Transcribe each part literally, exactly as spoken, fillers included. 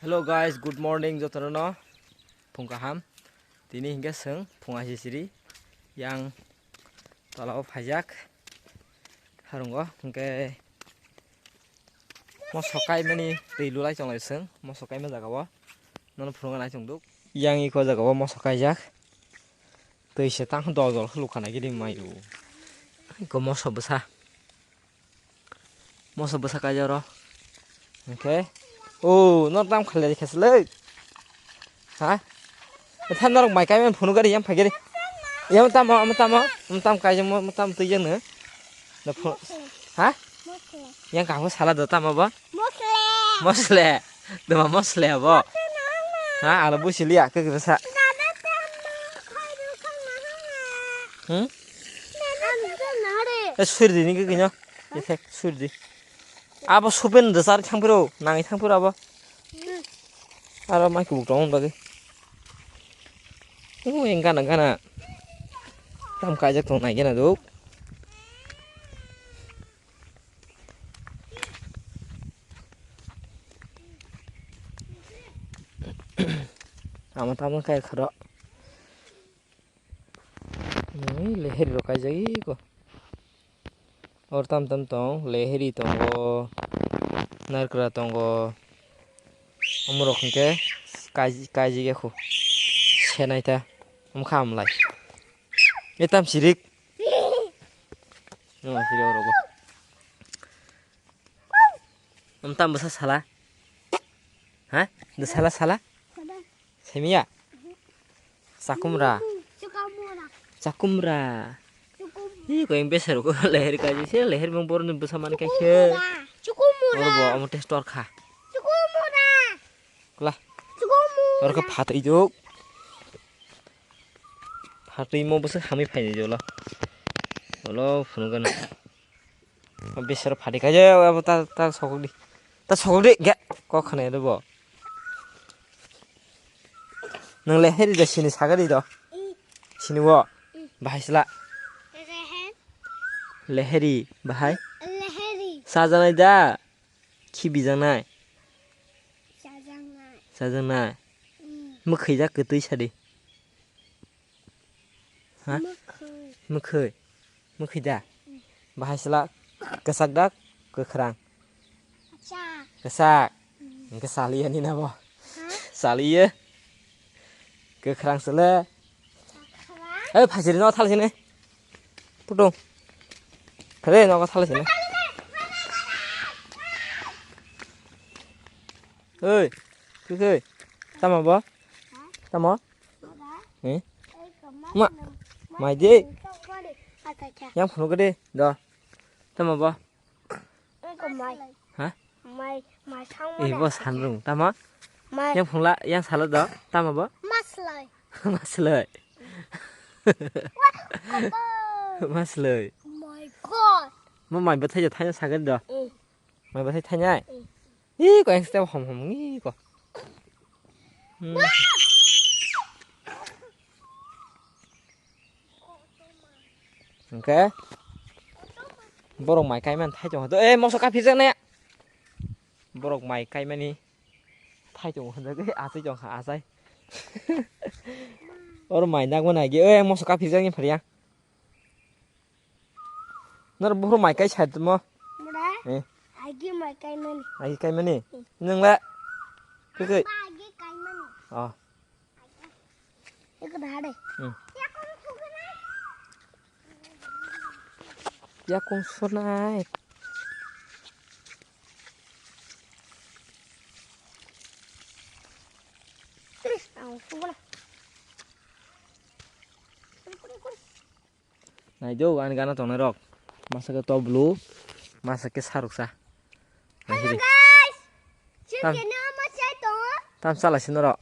Hello guys, good morning jotono no. Phung kaham. Tini hingke seng phung aisiri yang tolao phaijak. Harungo hingke moso kaimani twi lulai chonglai seng moso kaima jagao. Nono phunukna naisong duk. Yang iko jagao moso kaijak. Twi se tang dol dol khuluk khana gini mayu. Iko moso bwsa. Moso bwsa kaijak ro. Hingke. O, no tam khalai khe se le. Ha? Etha norok mai kaimani phunuk gari yang phai gari. Yang tamo, amo tamo, amo tam kaijak mo, amo tam twi jang no. Na phu-, ha? Yang kahu sala do tamo bo? Mosle. Mosle. Duma mosle bo. Ha, ala busi liya ke kisa. Hmm? Eh, suri di ni ke kinyo. Ithek suri di. Abo supen de sar thang piro, nang thang piro abo. Aro mai kubuk tong bagi. Oh, yang gana gana. Tam kaijak tong nai gana duk. Ama tamo kai khoro. Ui, leheri rok kaijagwi ko. Or tam tam tong, leheri tongo, narikra tongo. Omorok hwnkhe kaiji, kaijigya khu. Senai ta. Omkha amlai. E tam sirik. No, sirik orogo. Om tam bwsa sala. Ha? De sala sala? Semiya? Chakumra. Chakumra. Hi ko yang besar ko leher kaji se leher mong bor ni bwsa man kai se. Chukumura. Oro bo omo test tor kha. Chukumura. Kla. Chukumura. Oro ka phatwi jok. Phatwi mo bwsa hamwi phaini jolo. Olo phunu gana. Bisero phadi khaje abo ta ta sokdi. Ta sokdi ge kok khane do bo. Nang le heri da sini sagadi do. Sini wo. Bahai sla. Leheri bahai. Leheri. Sajanai da. Khibi janai. Sajanai. Sajanai. Mwkhwi jak kwtwi sadi. Ha? Mwkhwi. Mwkhwi. Mwkhwi da? Bahai sla kwchak da kwkhrang? Kwchak. Kwchak. Hwnkhe saliya ni nabo? Ha? Saliya. Kwkhrang sle. Kwkhrang? Oi, phajiri no thal sini. Putung. Phare no thal sini. Oi. Khe khe. Tamo bo? Tamo? Eh? Ma. Mai de. Yang phunu gede. Do. Tamo bo? Ha? Mai, mai sang. Eh, bo sanrung. Tamo? Mai. Yang phungla, yang sala do. Tamo bo? Maslai. Maslai. Maslai. My God. Mo mai bathai ja thanya saged do. Mai bathai thanya. Ih, ko yang step hom hom ngi ko. Hmm. Hwnkhe borok mai kaimani thai tongo. Eh, moso kaphirjaknai. Borok mai kaimani thai tongo hwnjak, eh, achai tongkha, achai. Oro mai nangma naigi, eh, moso kaphirjakni phariya. Nor buphuru mai kai side mo. Mura? Eh. Agi mai kai mani. Agi kai mani? Hmm. Nung la? Keke. Ba agi kai mani. Oh. Eko dade. Hmm. Yakung sunai. Terus, ang sungguh lah. Nai do ani gana tongnai rok. Masa khe toblu, masa khe saruksa. Nai sidi. Hello guys. Tam- Chwng khe no ma chai tongo. Tam chala sino rok.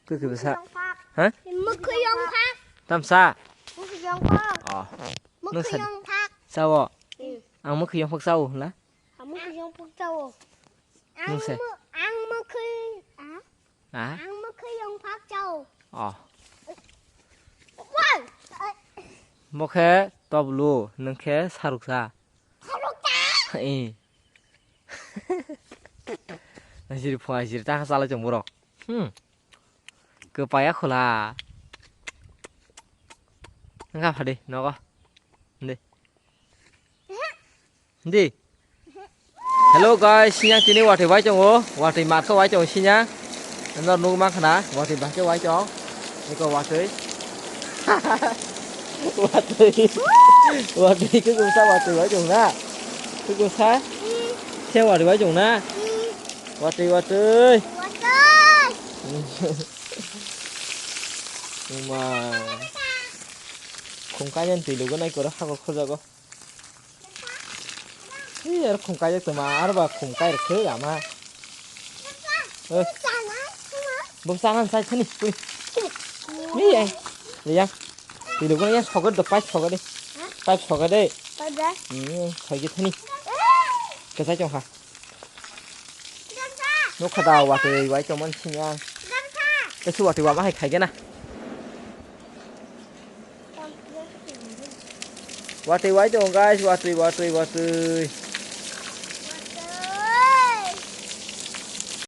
Kwi kwi bwsa. Yongphak. Ha? Mwkhwi yongphak. Tam sa. Mwkhwi yongphak. Oh. Mwkhwi yongphak. Sao. Hmm. Ang mwkhwi yongphak sao hla. Ang mwkhwi yongphak sao. Ang mwkhwi, ang mwkhwi, ah? Ah? Ang mwkhwi yongphak chao. Oh. Wal. Mo khe toblu, nwng khe saruksa. Saruksa? Eh. Jiri phunga jiri ta chalai chong borok. Hmm. Kwpaya khula. Wngkha phadi nogo. Di. Di. Hello guys, sinyang tini watwi wai tongo. Watwi mat khe wai tongo sinyang. Nor nuk mang khna watwi bahai khe wai tong. Eko watwi. Watwi. Watwi khe kumsa watwi wai tong na. Khe kumsa. Se watwi wai tong na. Watwi watwi. Uma. Khum kainani twi lugo nai koro hako khojago. Ih, aro khum kaijak tongma, aro ba khum kai rwkhe ama. Eh. Bo chana sai thani, ui. Ih, eh. Yang. Twi lugo yang sogo do, pipe sogo de. Pipe sogo de. Hmm, sogi thani. Kwchai tong kha. Nukha da watwi wai tongmani sini ang. Tei se watwi wama hai khaigena. Watwi wai tongo guys, watwi, watwi, watwi.